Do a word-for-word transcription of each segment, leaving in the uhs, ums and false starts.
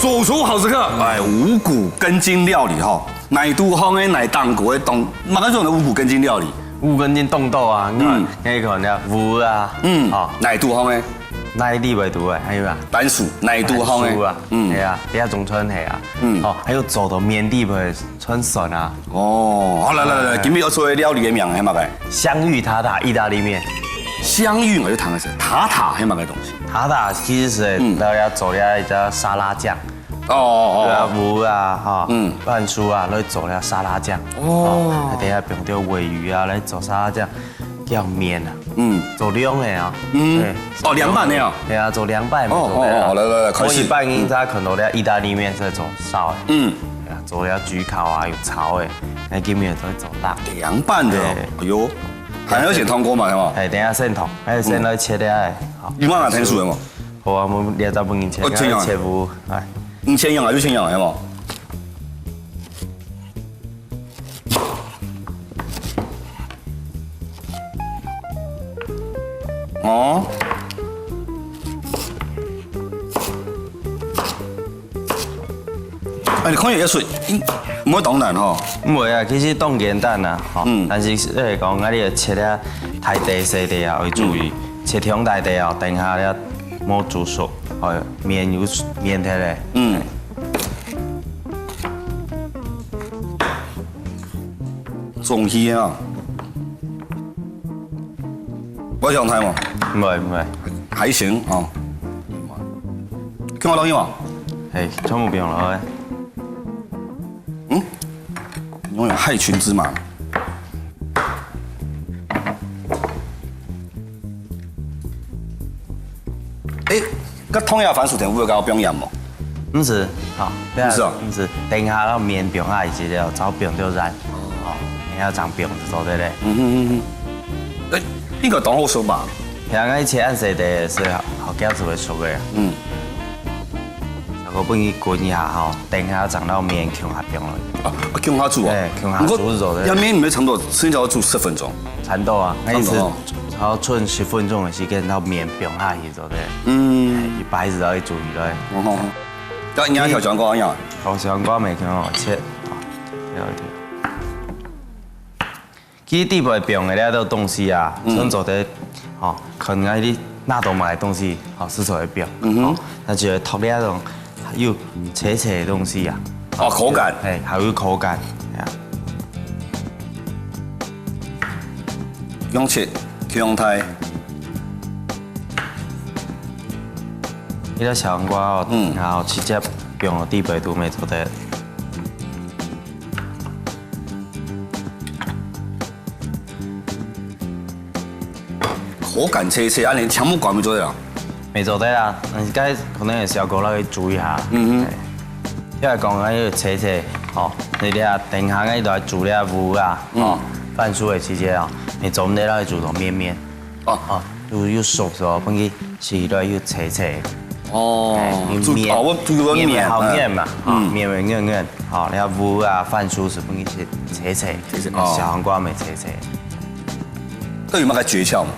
主廚好食客，哎，五穀根莖料理吼，哪一度好个，哪一檔口个當，麼个種的五穀根莖料理？五穀根莖當多啊，你看，嗯。你看那烏啊，嗯，吼，哪一度好个？哪一地位都會，還有啊，番薯，哪一度好个？番薯啊，嗯。係啊，這下中餐係啊，嗯。哦，還有做到面地位，川筍啊。哦，好，來來來來，嗯。今日要做个料理个名係麼个？香芋塔塔意大利麵。香芋我就談个是塔塔係麼个東西？塔塔其實係，嗯。大家做了一個沙拉醬。 哦，哦，對啊，哦。烏啊，哈，嗯。番薯啊，來做了沙拉醬。哦。哦，等下放點鮪魚啊，來做沙拉醬，叫麵啊。嗯。做涼个啊。嗯。對。哦，涼拌个哦。對啊，做涼拌嘛，哦，做涼啊。哦，哦，來，來，來，開始。我一般人家看到了意大利麵是做燒个。嗯。對啊，做了焗烤啊，有炒个，那今天都會做辣。涼拌的哦，哎。哎喲，還要先燙過嘛，係嗎？哎，等一下先燙，哎，先來切掉，哎，好。你媽媽聽說的嗎？ 好啊，我們這隻分你切，哦，切啊。切烏，哎。你切樣啊，就切樣啊，係無？哦。哎，你看有一水，嗯，毋會當難吼。毋會啊，其實當簡單啊，吼。嗯。但是，呃，講啊，你要切啊，大塊細塊啊，愛注意，嗯。切傷大塊哦，等下了無煮熟，哦， 麵有麵忒咧。嗯。中氣啊！我想睇嘛。毋會，毋會。還行哦。看我東西嘛。嘿，全部放落去。嗯？永遠害群之馬。 欸，該燙个番薯條會搞放鹽無？毋使，吼，毋使哦？毋使。等下个麵放下去之後，再放就然。哦，你要這樣放就做得咧。嗯哼嗯哼。欸，應該當好食吧？像𠊎切恁細塊个時候，好，好，好，就會熟个啊。嗯。 然後分佢滾一下吼，等下正摎麵共下放落去。啊，啊，共下煮哦。哎，共下煮就得。毋過，這麵毋係差不多，至少要煮十分鐘。差不多啊，差不多哦。該意思，差不多剩十分鐘个時間，摎麵放下去就得。嗯。哎，一擺就愛煮起來。哦吼。該你愛調小黃瓜樣？哦，小黃瓜無共下切，好，切一切。 其實底背放个這兜東西啊，嗯。像做得，吼，可能啊，你拿到買个東西，吼，係做得放，嗯哼。吼，那就會托這種有脆脆个東西啊。哦，口感。嘿，還有口感，哎呀。用切，切用忒。這個小黃瓜哦，嗯。然後直接放到底背肚乜做得。 口感脆脆，啊，連甜不管乜做得啊？乜做得啊，但是該可能愛小火摎佢煮一下。嗯哼。嘿。這來講，該个脆脆，吼，你這等下該來煮這烏啊，吼，嗯。番薯个時節哦，你做毋得摎佢煮到綿綿。哦。哦，又，又熟熟，分佢 食落又脆脆。哦，哎，煮，麵，哦，我煮个麵，麵好，哎。麵嘛，哈，嗯。麵會軟軟，好，你看烏啊，番薯係分佢切，切切，切切，哦。小黃瓜乜切切。這有麼个訣竅嗎？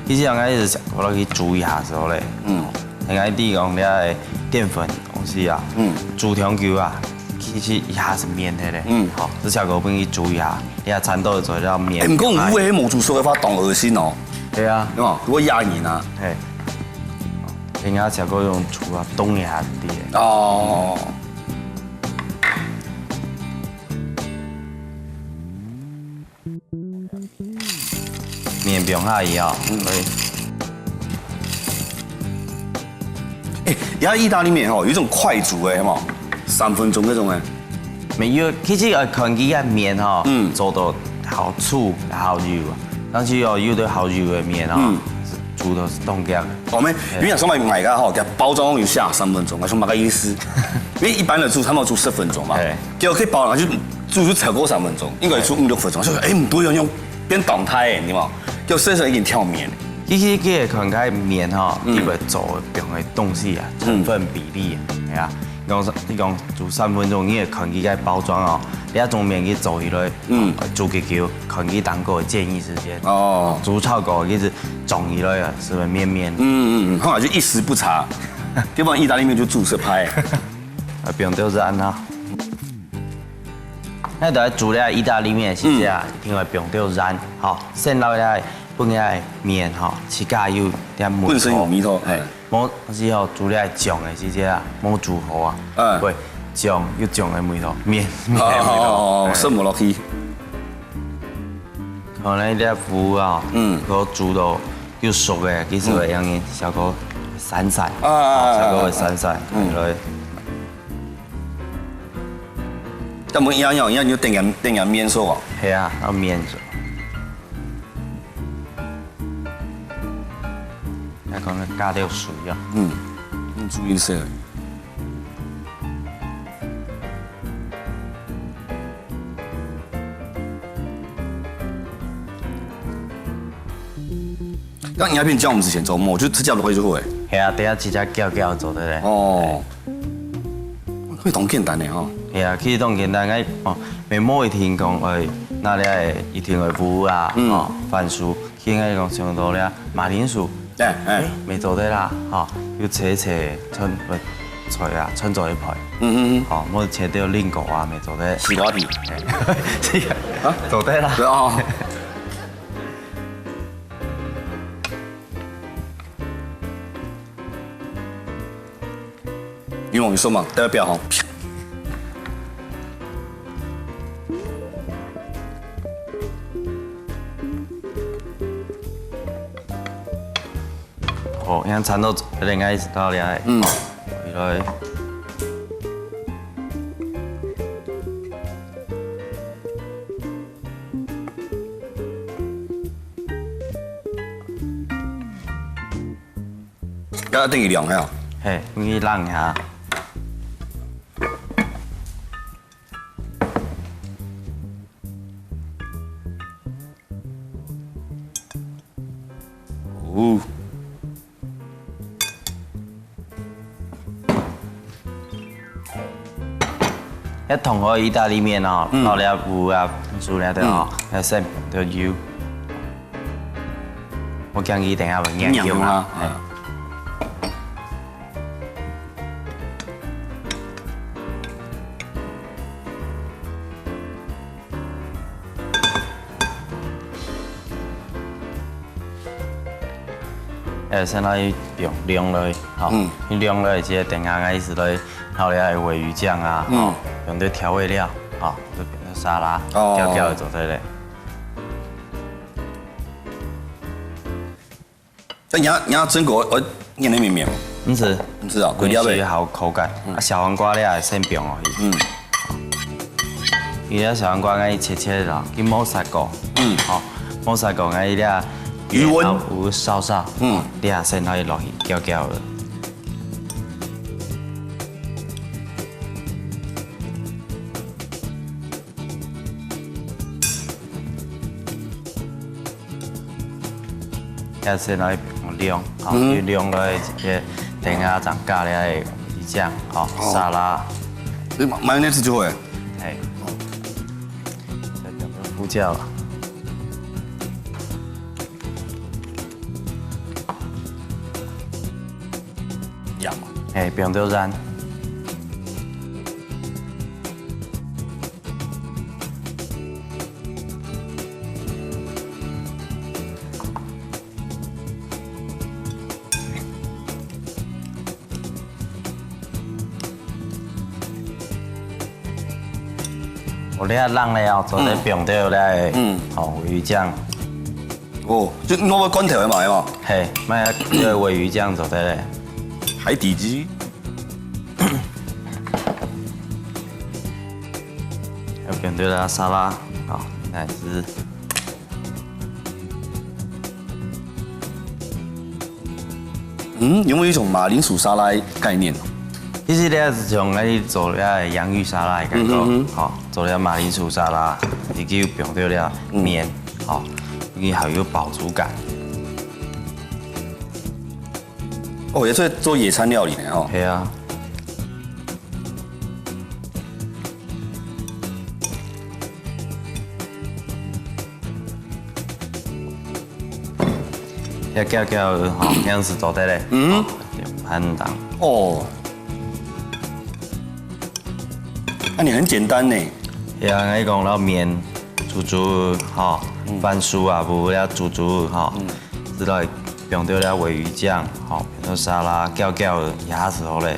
其實應該係，我落去煮一下時候咧，嗯。應該第一講你个澱粉東西啊，嗯。煮長久啊，其實一下係綿个咧，嗯。好，這下我分佢煮一下，你看摻到做了麵。哎，毋過烏个無煮熟个話，當噁心哦。對啊。對吧？如果壓人啊。嘿。 人家食過用煮啊，凍一下啲。哦。麵放下去啊，嗯。可以。哎，這意大利麵吼，有一種快煮个，有無？三分鐘那種个。 沒有，其實愛看佢个麵吼，嗯。做到好粗、好幼啊。但是哦，有兜好幼个麵哦，嗯。煮到係當靚个。哦，無，嘿。因為上擺買个吼，佢包裝有寫三分鐘，𠊎想麼个意思？因為一般个煮，差不多煮十分鐘嘛。嘿。結果佢包裝就煮就超過三分鐘，應該煮五六分鐘，所以，哎，毋對哦，用變當大个，對無？結果身上已經跳麵了。其實佢个看个麵吼，嗯。佢會做用个東西啊，嗯。成分比例啊，係啊。 你講，你講煮三分鐘，你會看佢个包裝哦，你愛用麵去做起來，嗯。煮幾久，看佢當个建議時間。哦。煮超過，佢係裝起來啊，係毋係綿綿？嗯，嗯，嗯，好啊，就一時不察。基本上意大利麵就煮食派。啊，放豆豉啊。該在煮這意大利麵時節啊，嗯。一定愛放豆豉，吼，先摎這分這麵吼，自家有點味道。本身有味道，嘿。無時候煮這醬个時節啊，無煮好啊，嗯。會醬有醬个味道，麵，麵个味道。哦，哎。滲無落去。 可能這麩啊，嗯。佢煮到又熟个，其實會讓人效果散散，嗯。啊，啊，啊，啊。效果會散散，嗯。對。但無一樣，一樣，就等下，等下麵熟啊。係啊，愛麵熟。愛講个加點水啊。嗯，用注意色。 該你該片薑母之前做無，就直接落去就好誒。係啊，等下直接攪攪做得咧。哦，會當簡單个吼。係啊，其實當簡單个哦，無一定講，哎，拿來一定个麩啊，嗯。哦，番薯， 現在講想到了馬鈴薯，哎，哎。哎，乜做得啦，吼，有切切串，呃，菜啊，串做一排。嗯，嗯，嗯。吼，無切掉蘋果啊，乜做得。西瓜皮。哎，係啊，啊？做得啦。對哦。 你望佢說嘛，代表吼。哦，你看摻到有點開始到了，嗯。回來。 該等佢涼啊。嘿，你冷一下。哦。 該同好意大利麵哦，嗯。倒了麩啊，煮了的哦，嗯。還有鹽，都有。我驚佢等下會黏黏啊。啊。嘿。 呃，先來放涼落去，吼，嗯。你涼落去，這个等下个意思落去，然後你愛鮪魚醬啊，嗯。吼，用這調味料，吼，就變成沙拉，哦。攪攪就做得了。 但你要，你要蒸過，我，你那面面。毋使。毋使哦，佢了袂？佢好口感。嗯。啊，小黃瓜咧，先放落去。嗯。佢這小黃瓜愛切切啦，佢無殺過。嗯。吼，無殺過，愛這魚溫。然後有燒燒。嗯。你也先可以落去攪攪了。 這先來用涼，吼，嗯。用涼來，這等下正加了个魚醬，吼，哦。沙拉。你mayonnaise就會。嘿。再放點胡椒。鹽。嘿，放點鹽。 哦，你啊冷了後，做得放掉咧，嗯。吼，鮪魚醬。哦，就弄个罐頭的嘛，係無？嘿，買个這个鮪魚醬做得咧。海底雞。要放掉啦，沙拉，好，來吃。 嗯，有沒有一種馬鈴薯沙拉的概念？其實這係像𠊎做這个洋芋沙拉的感覺，嗯哼哼。吼，做這馬鈴薯沙拉，你就放掉了麵，嗯。吼，你還有飽足感。哦，也是做野餐料理呢，吼。對啊。 這攪攪吼，恁樣就做得咧。嗯。吼，用盤當。哦，那你很简单呢。呀，𠊎講到面煮煮吼，番薯啊，不要煮煮吼，之類，放掉了鮪魚醬吼，變成沙拉，攪攪一下子好嘞。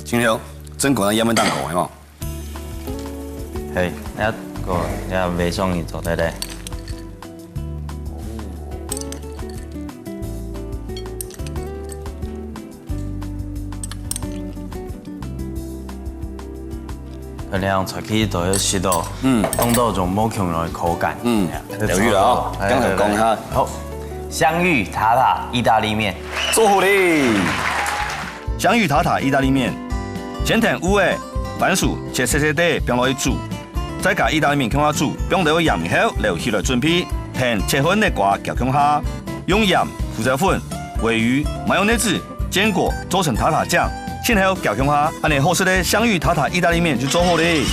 今天真个要焖蛋糕，有无？嘿，那个要微松你做对嘞。可能出去都有食到，嗯，冻到種無共樣个口感。嗯，了解了啊，刚才讲一下，好，香芋塔塔意大利面，做好嘞。香芋塔塔意大利面，先同芋仔、番薯切细细个放落去煮，再加意大利面共下煮，放落去鹽後撈起來準備，同切好个瓜攪共下，用鹽、胡椒粉、鮪魚、麻油奶子、堅果做成塔塔醬，先後攪共下，恁呢好食个香芋塔塔意大利面就做好嘞。